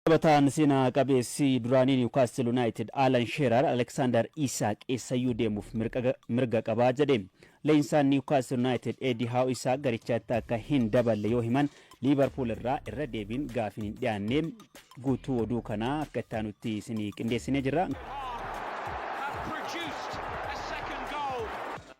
Taphataan seenaa qabeessi duraanii Niwukaastil Yuunaayitid Aalan Sheerar Aleksaandar Isaaq eessayyuu deemuuf mirga qabaa jedhe. Leenjisaan Niwukaastil Yuunaayitid Eedii Haaw Isaaq garichatti akka hin daballe yoo himan, Liivarpuul irraa irra deebiin gaafiin hin dhiyaanne. Guutuu oduu kanaa akka itti aanutti isinii qindeessinee jirra. Have produced a second goal.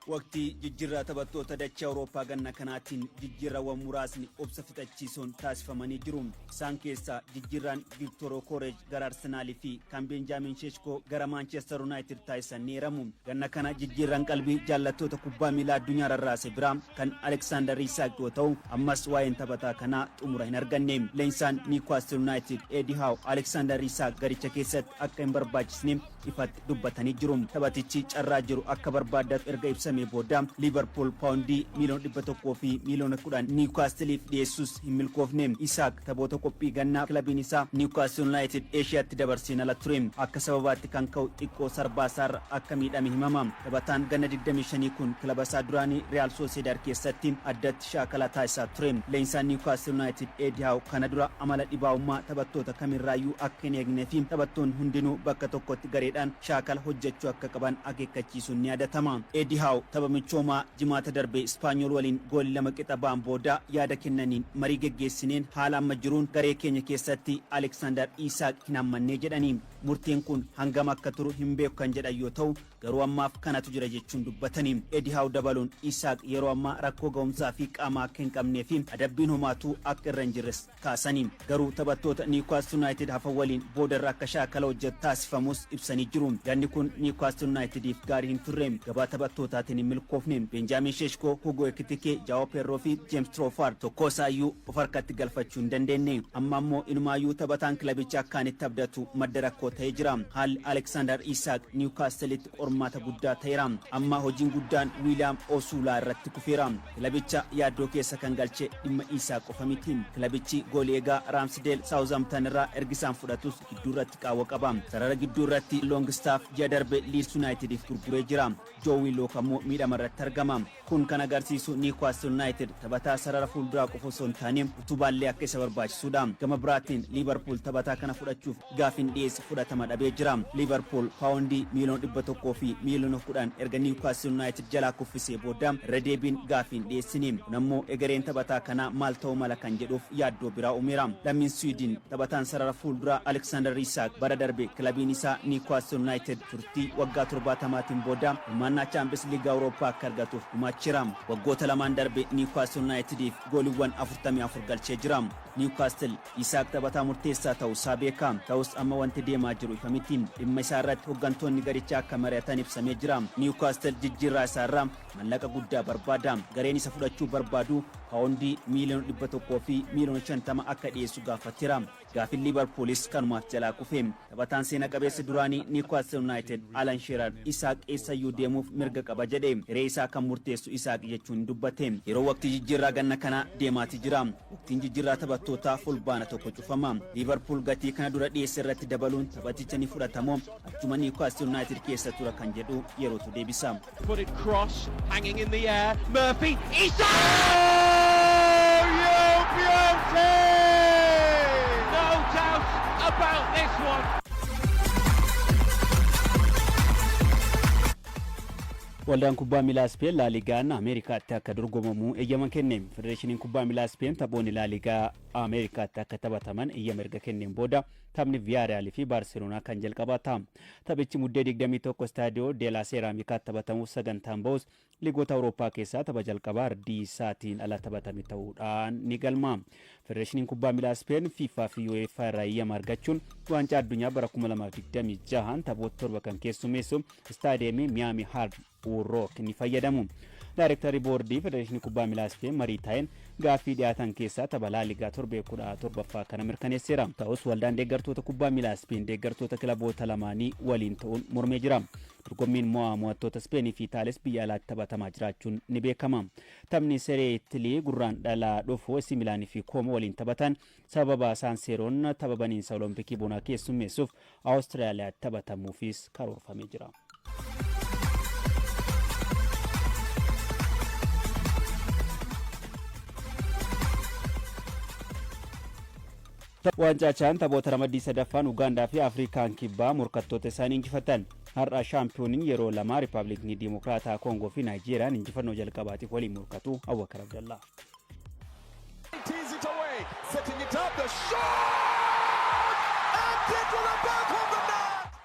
Waqtii jijjiirraa taphattoota dachee Awurooppaa ganna kanaatiin jijjiirrawwan muraasni obsa fixachiisoon taasifamanii jiru. Isaan keessaa jijjiirraan Viktor Okorej gara Arsenaalii fi kan Benjaamin Sheshkoo gara Maanchestar Yuunaayitid taasisan ni eeramu. Ganna kana jijjiirraan qalbii jaallattoota kubbaa miilaa addunyaa rarraase biraa kan Aleksaandar Isaak yoo ta'u, ammas waa'een taphataa kanaa xumura hin arganne. Leenjisaan Niwukaastil Yuunaayitid Eedii Haaw Aleksaandar Isaak garicha keessatti akka hin barbaachisne ifatti dubbatanii jiru. Taphatichi carraa jiru akka barbaaddatu erga ibsamee booda, Liivarpuul paawundii miiliyoona 100 fi miiliyoona 10 Niwukaastiliif dhiyeessus hin milkoofne. Isaak taphoota qophii gannaa kilabiin isaa Niwukaastil Yuunaayitid Eeshiyaatti dabarseen ala ture. Akka sababaatti kan ka'u xiqqoo sarbaasaarra akka miidhame himama. Taphataan ganna 25 kun kilaba isaa duraanii Riyaal Sooseedaad keessatti addatti shaakala taasisaa ture. Leenjisaan Niwukaastil Yuunaayitid Eedii Haaw kana dura amala dhibaa'ummaa taphattoota kamirraayyuu akka hin eegnee fi taphattoonni hundinuu bakka tokkotti gareedhaan shaakala hojjechuu akka qaban akeekkachiisuun ni yaadatama. Eedii Haaw tapha michoomaa Jimaata darbe Ispaanyool waliin goolii 2 qixa ba'an booda yaada kennaniin, marii geggeessineen haala amma jiruun garee keenya keessatti Aleksaandar Isaaq hin hammannee jedhani. Murteen kun hangam akka turu hin beeku kan jedhan yoo ta'u, garuu ammaaf kanatu jira jechuun dubbatani. Eedii Haaw dabaluun Isaaq yeroo ammaa rakkoo ga'umsaa fi qaamaa akka hin qabnee fi adabbiin homaatuu akka irra hin jirres kaasani. Garuu taphattoota Niwukaastil Yuunaayitid hafan waliin boodarra akka shaakala hojjetu taasifamus ibsanii jiru. Ganni kun Niwukaastil Yuunaayitidiif gaarii hin turre. Gabaa taphattootaatiin hin milkoofne. Benjaamin Sheshkoo, Hugo Ekitikee, Jaawoo Peerroo fi Jeems Tiroofaard tokkoo isaayyuu of harkatti galfachuu hin dandeenye. Amma ammoo inumaayyuu taphataan kilabicha akkaan itti abdatu madda rakkoo ta'ee jira. Haalli Aleksaandar Isaaq Niwukaastilitti qormaata guddaa ta'eera. Amma hojiin guddaan Wiiliyaam Osuulaa irratti kufeera. Kilabicha yaaddoo keessa kan galche dhimma Isaaq qofa miti. Kilabichi goolii eegaa Raamsideel Saawuzhamptan irraa ergisaan fudhatus gidduu irratti qaawwa qaba. Sarara gidduu irratti Loongistaaf ji'a darbe Liids Yuunaayitidiif gurguree jira. Joo Wiilook ammoo miidhama irratti argama. Kun kan agarsiisu Niwukaastil Yuunaayitid taphataa sarara fuulduraa qofa osoo hin taane utubaallee akka isa barbaachisuudha. Gama biraatiin Liivarpuul taphataa kana fudhachuuf gaafiin dhiyeesse fudhatama dhabee jira. Liivarpuul paawundii miiliyoona 100 fi miiliyoona 10 erga Niwukaastil Yuunaayitid jalaa kuffisee booda irra deebiin gaafiin dhiyeessine. Kun ammoo egereen taphataa kanaa maal ta'uu mala kan jedhuuf yaaddoo biraa uumeera. Lammiin Swiidin taphataan sarara fuulduraa Aleksaandar Isaak bara darbe kilabiin isaa Niwukaastil Yuunaayitid turtii waggaa 70n booda hirmaannaa Chaampiyoons Liigii Awurooppaa akka argatuuf gumaacheera. Waggoota lamaan darbe Niwukaastil Yuunaayitidiif gooliiwwan 44 galchee jira. Niwukaastil Isaak taphataa murteessaa ta'uu isaa beeka. Ta'us amma wanti deemaa jiru ifa miti. Dhimma isaa irratti hoggantoonni garichaa akka mari'atan ibsamee jira. Niwukaastil jijjiirraa isaa irraa mallaqa guddaa barbaada. Gareen isa fudhachuu barbaadu paawundii miiliyoona 100 fi miiliyoona 50 akka dhiyeessu gaafateera. Gaafin Liivarpuulis kanumaaf jalaa kufe. Taphataan seena qabeessi duraanii Niwukaastil Yuunaayitid Alan Sheerar Isaaq eessayyuu deemuuf mirga qaba jedhe. Hiree isaa kan murteessu Isaaq jechuun dubbate. Yeroo waqtii jijjiirraa ganna kanaa deemaati jira. Waqtiin jijjiirraa taphattootaa Fulbaana 1 cufama. Liivarpuul gatii kana dura dhiyeesse irratti dabaluun taphaticha ni fudhatamoo achuma Niwukaastil Yuunaayitid keessa tura kan jedhu yerootu deebisa. Footed cross hanging in the air. Murphy. Isak! You beauty! No doubt about this one. Waldaan kubbaa miilaa Speen Laaligaan Ameerikaatti akka dorgomamu eeyyama kenne. Federeeshiniin kubbaa miilaa Speen taphoonni Laaligaa Ameerikaatti akka taphataman eeyyama erga kenneen booda taphni Viyaariyaal fi Baarseloonaa kan jalqabaa ta'a. Taphichi Muddee 21 Istaadiyoo De La Seeraamikaatti taphatamuuf sagantaan ba'us, ligoota Awurooppaa keessaa tapha jalqabaa ardii isaatiin ala taphatame ta'uudhaan ni galmaa'a. Federeeshiniin Kubbaa Miilaa Ispeen FIFA fi UEFA irraa eeyyama argachuun Waancaa Addunyaa bara 2026n taphoota torba kan keessummeessu Istaadiyeemii Miyaamii Hard Rock ni fayyadamu. Daarektarri boordii Federeeshinii Kubbaa Miilaa Ispeen marii taa'een gaaffii dhiyaatan keessaa tapha Laaligaa torbee 17ffaa kana mirkaneesseera. Ta'us waldaan deeggartoota kubbaa miilaa Ispeen deeggartoota kilaboota lamaanii waliin ta'uun mormee jira. Dorgommiin mo'aa mo'attoota Ispeenii fi Itaaliis biyya alaatti taphatamaa jiraachuun ni beekama. Taphni Seree Itilii Gurraandhala dhufu AC Milaan fi Koomoo waliin taphatan sababa Saanseeroon tapha baniinsa Olompikii bonaa keessummeessuuf Awustiraaliyaatti taphatamuufis karoorfamee jira. Waancaa Chaan taphoota ramaddii sadaffaan Ugaandaa fi Afrikaan Kibbaa morkattoota isaanii injifatan. Har'a shaampiyooniin yeroo lama Riippaabilikni Dimokiraataa Koongoo fi Naayijeeriyaan injifannoo jalqabaatiif waliin morkatu. Abubakar Abdallaa. Tees it away, setting it up, the shot! And into the back of the net!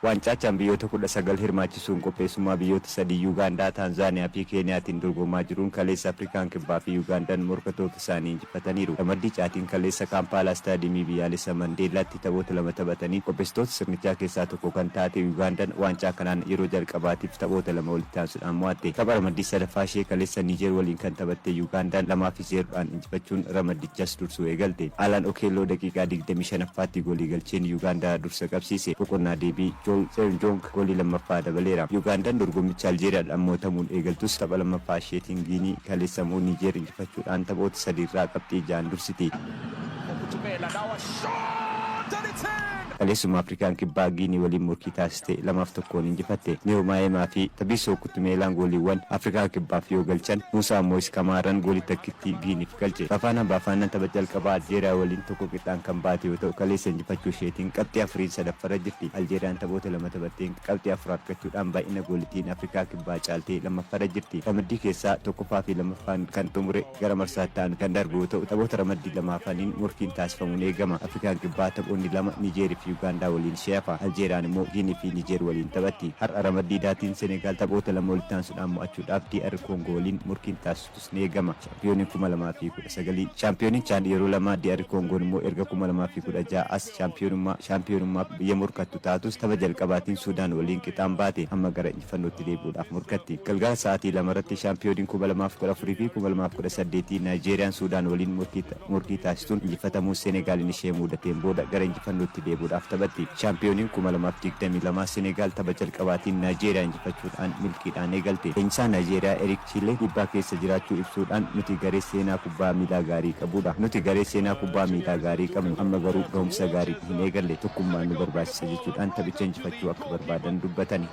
Waancaa Chaan biyyoota 19 hirmaachisuun qopheessummaa biyyoota sadii, Yuugaandaa, Taanzaaniyaa fi Keeniyaatiin dorgomaa jiruun kaleessa Afrikaan Kibbaa fi Yuugaandaan morkattoota isaanii injifataniiru. Ramaddii Caatiin kaleessa Kaampaalaa, Istaadiyeemii Biyyaalessa Mandeellaatti taphoota lama taphatanii qopheessitoota sirnichaa keessaa tokko kan taate Yuugaandaan waancaa kanaan yeroo jalqabaatiif taphoota lama walitti aansuudhaan mo'atte. Tapha ramaddii sadaffaa ishee kaleessa Niijeer waliin kan taphatte Yuugaandaan 2-0dhaan injifachuun ramaddichas dursuu eegalte. Alaan Okeelloo daqiiqaa 25ffaatti goolii galcheen Yuugaandaa dursa qabsiise. Boqonnaa deebii Jool Seenjoong goolii lammaffaa dabaleera. Yuugaandaan dorgommicha Aljeeriyaadhaan mo'atamuun eegaltus, tapha lammaffaa isheetiin Giinii, kaleessa immoo Niijeer injifachuudhaan taphoota sadiirraa qabxii ja'an dursiti. Kutumela, now a shot! And it's in! Kaleessuma Afrikaan Kibbaa Giinii waliin morkii taasiste 2-1n injifatte. Neo Maayemaa fi Tabiisoo Kutumeelaan gooliiwwan Afrikaa Kibbaaf yoo galchan, Muusaa Mooyis Kamaaran goolii takkittii Giiniif galche. Baafaanaa Baafaanaan tapha jalqabaa Aljeeriyaa waliin 1 qixaan kan baate yoo ta'u, kaleessa injifachuu isheetiin qabxii afuriin sadaffarra jirti. Aljeeriyaan taphoota lama taphatteen qabxii afur argachuudhaan baay'ina goolitiin Afrikaa Kibbaa caaltee lammaffarra jirti. Ramaddii keessaa tokkoffaa fi lammaffaan kan xumure gara marsaatti aanu kan darbu yoo ta'u, taphoota ramaddii lama hafaniin morkiin taasifamuun eegama. Afrikaan Kibbaa taphoonni lama Niijeerii fi Yuugaandaa waliin ishee hafa. Aljeeriyaan immoo Giinii fi Niijeer waliin taphatti. Har'a ramaddii Daatiin Senegaal taphoota lama walitti aansuudhaan mo'achuudhaaf DR Koongoo waliin morkiin taasistus ni eegama. Shaampiyooniin 2019, shaampiyooniin Chaan yeroo lama DR Koongoon immoo erga 2016 as shaampiyoonummaa biyya morkattu taatus, tapha jalqabaatiin Suudaan waliin qixaan baate, amma gara injifannootti deebi'uudhaaf morkatti. Galgala sa'aatii 2 irratti shaampiyooniin 2014 fi 2018 Naayijeeriyaan Suudaan waliin morkii taasisuun injifatamuu Senegaaliin ishee mudateen booda gara injifannootti deebi'uudhaaf taphatti. Shaampiyooniin 2022 Senegaal tapha jalqabaatiin Naayijeeriyaa injifachuudhaan milkiidhaan eegalte. Leenjisaan Naayijeeriyaa Eriik Chilee dhiibbaa keessa jiraachuu ibsuudhaan, "Nuti garee seenaa kubbaa miilaa gaarii qabudha. Nuti garee seenaa kubbaa miilaa gaarii qabnu. Amma garuu gahumsa gaarii hin eegalle. Tokkummaan nu barbaachisa" jechuudhaan taphicha injifachuu akka barbaadan dubbatani.